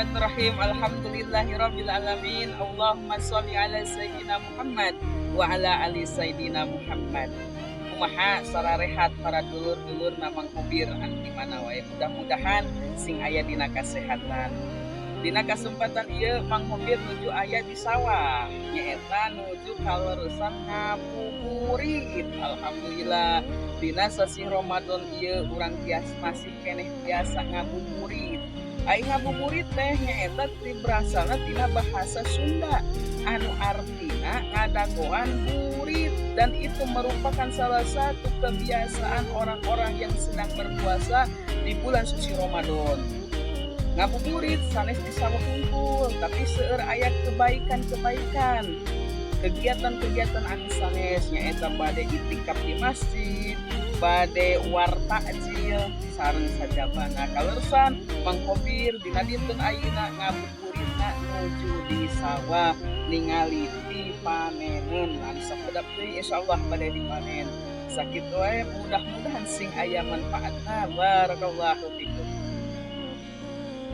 Bismillahirrahmanirrahim. Alhamdulillahirabbil alamin. Allahumma sholli ala sayyidina Muhammad wa ala ali sayyidina Muhammad. Kumaha sararehat para dulur-dulur na Mang Hobir anu di mana wae? Mudah-mudahan sing aya dina kasehatan. Dina kesempatan ieu Mang Hobir nuju aya di sawah, nyaeta nuju kaleresan ngabuburit. Alhamdulillah, dina sasih Ramadan ieu urang tias masih keneh biasa ngabuburit. Ai ngabuburit teh nyaeta ti berasalna tina bahasa Sunda anu artina ngadagoan burit, dan itu merupakan salah satu kebiasaan orang-orang yang sedang berpuasa di bulan suci Ramadan. Ngabuburit sanes di sawah hungkul, tapi seueur aya kebaikan-kebaikan, kegiatan-kegiatan anu sanes, nyaeta bade itikaf di masjid, bade war takjil, sareng sajabana. Kaleresan Mang Hobir dina dinten ayeuna ngabuburitna nuju di sawah, ningali dipaneneun anu sakedap deui insyaallah bade dipanen. Sakitu wae, mudah-mudahan sing aya manfaatna. Barakallahu fikum.